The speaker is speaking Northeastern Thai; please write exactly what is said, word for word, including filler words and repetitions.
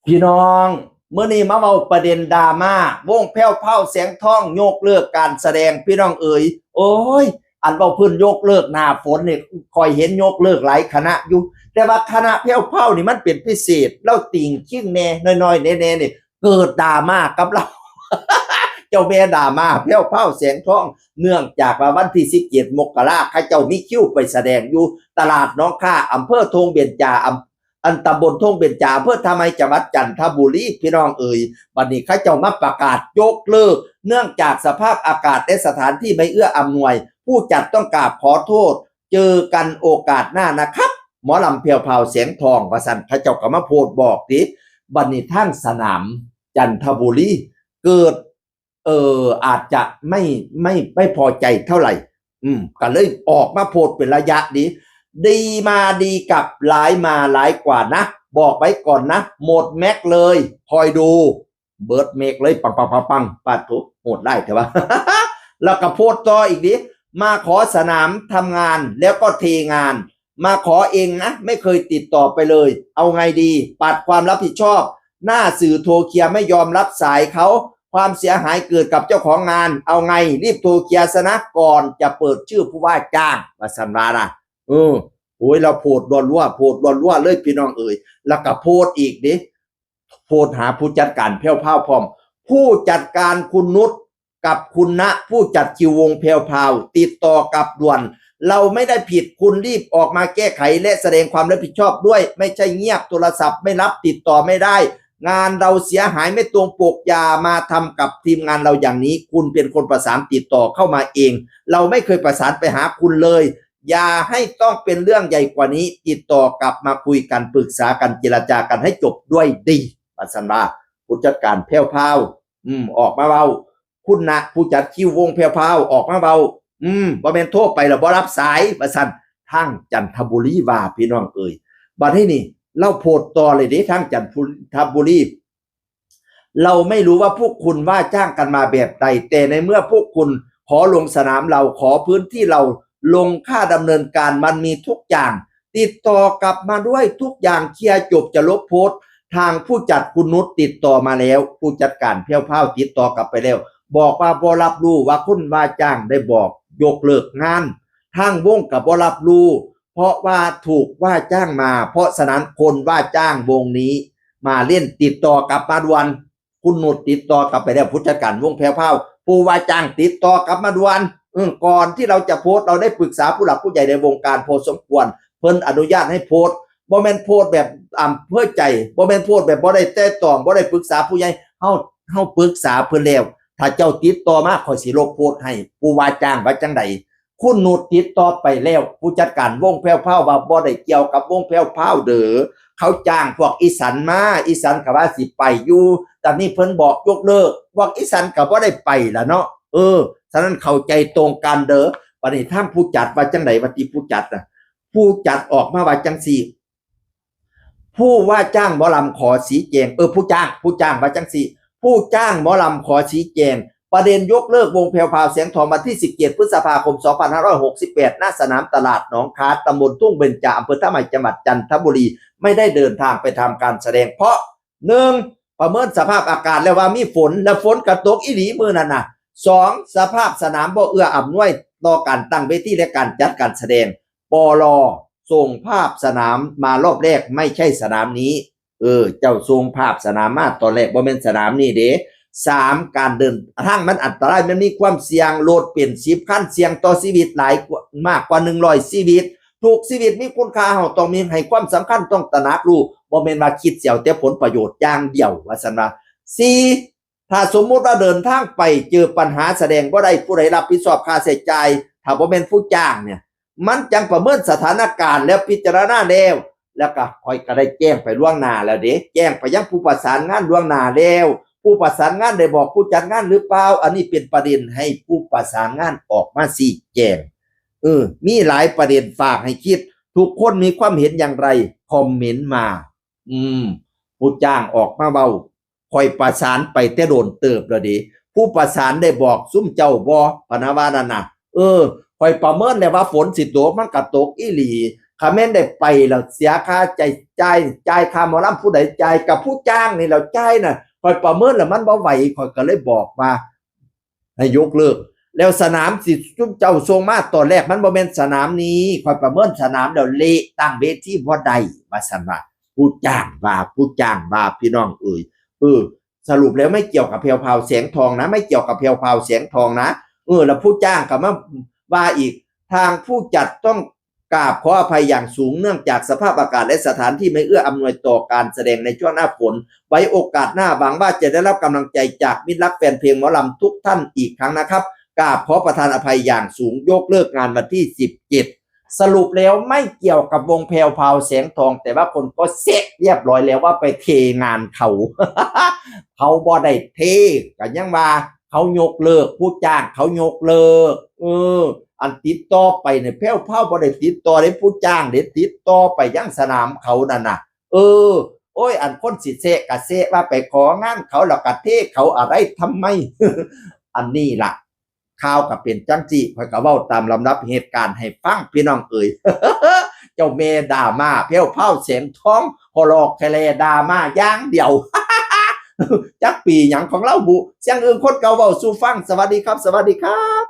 พี่น้อง มื้อนี้มาเว้าประเด็นดราม่า วงแผ่วพราวแสงทองยกเลิกการแสดง พี่น้องเอ๋ย โอ้ย อันเว้าพื้นยกเลิกหน้าฝนนี่ ข้อยเห็นยกเลิกหลายคณะอยู่ แต่ว่าคณะแผ่วพราวนี่มันเป็นพิเศษ ลาวติ่งคิงแหน่ น้อยๆแหน่ๆนี่ เกิดดราม่ากับลาว เจ้าแม่ดราม่าแผ่วพราวแสงทอง เนื่องจากว่าวันที่สิบเจ็ดมกรา เขาเจ้ามีคิวไปแสดงอยู่ตลาดหนองข่า อำเภอธงเบญจา อำ อันตำบลธงเบญจา อำเภอท่าไม้ จังหวัดจันทบุรี พี่น้องเอ๋ย บัดนี้เขาเจ้ามาประกาศยกเลิก เนื่องจากสภาพอากาศและสถานที่ไม่เอื้ออำนวย ผู้จัดต้องกราบขอโทษ เจอกันโอกาสหน้านะครับ หมอลำแผ่วพราวแสงทอง ว่าซั่น เขาเจ้าก็มาโพสต์บอกติ บัดนี้ทางสนามจันทบุรี เกิด เออ อาจจะไม่ ไม่ ไม่พอใจเท่าไหร่ อืม ก็เลยออกมาโพสต์เป็นระยะดี ดีมาดีกลับ ร้ายมาร้ายกว่านะ บอกไว้ก่อนนะ หมดแม็กเลย คอยดู เบิดแม็กเลย ปังปังปังปัง ปาดโถ โหดร้ายแท้วะ แล้วก็โพสต์ต่ออีกดิ มาขอสนามทำงานแล้วก็เทงาน มาขอเองนะ ไม่เคยติดต่อไปเลย เอาไงดี ปัดความรับผิดชอบ หน้าสื่อโทรเคลียร์ไม่ยอมรับสายเขา ความเสียหายเกิดกับเจ้าของงาน เอาไง รีบโทรเคลียร์ซะนะ ก่อนจะเปิดชื่อผู้ว่าจ้าง ว่าซั่นว่านะ เออ โอ้ย ลาวโพสต์รัวๆ โพสต์รัวๆเลย พี่น้องเอ๋ย แล้วก็โพสต์อีกดิ โพสต์หาผู้จัดการแผ่วพราวพร้อม ผู้จัดการคุณนุชกับคุณณะ ผู้จัดคิววงแผ่วพราว ติดต่อกลับด่วน เราไม่ได้ผิด คุณรีบออกมาแก้ไขและแสดงความรับผิดชอบด้วย ไม่ใช่เงียบ โทรศัพท์ไม่รับ ติดต่อไม่ได้ งานเราเสียหายไม่ตรงปก อย่ามาทำกับทีมงานเราอย่างนี้ คุณเป็นคนประสานติดต่อเข้ามาเอง เราไม่เคยประสานไปหาคุณเลย อย่าให้ต้องเป็นเรื่องใหญ่กว่านี้ ติดต่อกลับมาคุยกัน ปรึกษากัน เจรจากันให้จบด้วยดี ว่าซั่นว่า ผู้จัดการแผ่วพราว อืม ออกมาเว้า คุณณะ ผู้จัดคิววงแผ่วพราว ออกมาเว้า อืม บ่แม่นโทรไปแล้วบ่รับสาย ว่าซั่น ทางจันทบุรีว่า พี่น้องเอ๋ย บัดนี้นี่ ลาวโพสต์ต่อเลยเด้ ทางจันทบุรี เราไม่รู้ว่าพวกคุณว่าจ้างกันมาแบบใด แต่ในเมื่อพวกคุณขอลงสนามเรา ขอพื้นที่เรา ลงค่าดำเนินการ มันมีทุกอย่าง ติดต่อกลับมาด้วย ทุกอย่างเคลียร์จบ จะลบโพสต์ ทางผู้จัดคุณนุชติดต่อมาแล้ว ผู้จัดการแผ่วพราวติดต่อกลับไปแล้ว บอกว่าบ่รับรู้ว่าคนว่าจ้างได้บอกยกเลิกงาน ทางวงก็บ่รับรู้ เพราะว่าถูกว่าจ้างมา เพราะฉะนั้นคนว่าจ้างวงนี้มาเล่น ติดต่อกลับมาด่วน คุณนุชติดต่อกลับไปแล้ว ผู้จัดการวงแผ่วพราว ผู้ว่าจ้างติดต่อกลับมาด่วน เออ ก่อนที่เราจะโพสต์ เราได้ปรึกษาผู้หลักผู้ใหญ่ในวงการพอสมควร เพิ่นอนุญาตให้โพสต์ บ่แม่นโพสต์แบบอำเภอใจ บ่แม่นโพสต์แบบบ่ได้ไตร่ตรอง บ่ได้ปรึกษาผู้ใหญ่ เฮา เฮาปรึกษาเพิ่นแล้ว ถ้าเจ้าติดต่อมา ข้อยสิลบโพสต์ให้ ผู้ว่าจ้างว่าจั่งใด คุณนุชติดต่อไปแล้ว ผู้จัดการวงแผ่วพราวว่าบ่ได้เกี่ยวกับวงแผ่วพราวเด้อ เขาจ้างพวกอีสันมา อีสันก็ว่าสิไปอยู่ ตอนนี้เพิ่นบอกยกเลิก พวกอีสันก็บ่ได้ไปล่ะเนาะ เออ ฉะนั้นเข้าใจตรงกันเด้อ บัดนี้ทางผู้จัดว่าจั่งใด ว่าติผู้จัดน่ะ ผู้จัดออกมาว่าจั่งซี้ ผู้ว่าจ้างหมอลำขอชี้แจง เออ ผู้จ้าง ผู้จ้างว่าจั่งซี้ ผู้จ้างหมอลำขอชี้แจง ประเด็นยกเลิกวงแผ่วพราวแสงทองวันที่สิบเจ็ดพฤษภาคมสองพันห้าร้อยหกสิบแปด ณ สนามตลาดหนองคา ตำบลทุ่งเบญจา อำเภอท่าใหม่ จังหวัดจันทบุรี ไม่ได้เดินทางไปทำการแสดง เพราะ หนึ่ง ประเมินสภาพอากาศแล้วว่ามีฝน และฝนก็ตกอีหลีมื้อนั้นน่ะ สอง สภาพสนามบ่เอื้ออำนวยต่อการตั้งเวทีและการจัดการแสดง ปล. ส่งภาพสนามมารอบแรก ไม่ใช่สนามนี้ เออ เจ้าส่งภาพสนามมาตอนแรกบ่แม่นสนามนี้เด้ สาม การเดินทางมันอันตราย มันมีความเสี่ยง รถเป็นสิบคัน เสี่ยงต่อชีวิตหลายกว่า มากกว่าหนึ่งร้อยชีวิต ทุกชีวิตมีคุณค่า เฮาต้องมีให้ความสำคัญ ต้องตระหนักรู้ บ่แม่นว่าคิดสิเอาแต่ผลประโยชน์อย่างเดียว ว่าซั่นว่า สี่ ถ้าสมมุติว่าเดินทางไปเจอปัญหาแสดงบ่ได้ ผู้ใดรับผิดชอบค่าใช้จ่าย ถ้าบ่แม่นผู้จ้างเนี่ย มันจั่งประเมินสถานการณ์แล้วพิจารณาแล้ว แล้วก็ข้อยก็ได้แจ้งไปล่วงหน้าแล้วเด้ แจ้งไปยังผู้ประสานงานล่วงหน้าแล้ว ผู้ประสานงานได้บอกผู้จัดงานหรือเปล่า อันนี้เป็นประเด็นให้ผู้ประสานงานออกมาชี้แจง เออ มีหลายประเด็นฝากให้คิด ทุกคนมีความเห็นอย่างไร คอมเมนต์มา อืม ผู้จ้างออกมาเว้า ข้อยประสานไปแต่โดนเติบแล้วเด้ ผู้ประสานได้บอกซุมเจ้าบ่ พะนะว่านั่นน่ะ เออ ข้อยประเมินแล้วว่าฝนสิตก มันก็ตกอีหลี คันแม่นได้ไปแล้วเสียค่าใช้จ่าย จ่ายค่าหมอลำผู้ใดจ่าย กับผู้จ้างนี่แหละจ่ายน่ะ ข้อยประเมินแล้วมันบ่ไหว ข้อยก็เลยบอกว่า ให้ยกเลิก แล้วสนามที่ซุมเจ้าส่งมาตอนแรกมันบ่แม่นสนามนี้ ข้อยประเมินสนามแล้วเละ ตั้งเวทีบ่ได้ ว่าซั่นว่า ผู้จ้างว่า ผู้จ้างว่า พี่น้องเอ๋ย เออ สรุปแล้วไม่เกี่ยวกับแพรวพราวแสงทองนะ ไม่เกี่ยวกับแพรวพราวแสงทองนะ เออ แล้วผู้จ้างก็มาว่าอีก ทางผู้จัดต้องกราบขออภัยอย่างสูง เนื่องจากสภาพอากาศและสถานที่ไม่เอื้ออำนวยต่อการแสดงในช่วงหน้าฝน ไว้โอกาสหน้าหวังว่าจะได้รับกำลังใจจากมิตรรักแฟนเพลงหมอลำทุกท่านอีกครั้งนะครับ กราบขอประทานอภัยอย่างสูง ยกเลิกงานวันที่ สิบเจ็ด สรุปแล้วไม่เกี่ยวกับวงแพรวพราวแสงทอง แต่ว่าคนก็เซะเรียบร้อยแล้วว่าไปเทงานเขา เขาบ่ได้เท ก็ยังว่าเขายกเลิก ผู้จ้างเขายกเลิก เออ อันติดต่อไปเนี่ยแพรวพราวบ่ได้ติดต่อเด้ ผู้จ้างเด้ติดต่อไปยังสนามเขานั่นน่ะ เออ โอ้ย อันคนสิเซะก็เซะว่าไปของานเขาแล้วก็เทเขาอะไรทำไม อันนี้ล่ะ ข่าวก็เป็นจังซี่ ข้อยก็เว้าตามลำดับเหตุการณ์ให้ฟัง พี่น้องเอ๋ย เจ้าแม่ดราม่า แพรวพราวแสงทอง หลอกแคลดราม่าอย่างเดียว จักปีหยังของลาวบุ เสียงอึ่งคนเก่าเว้าสู่ฟัง สวัสดีครับ สวัสดีครับ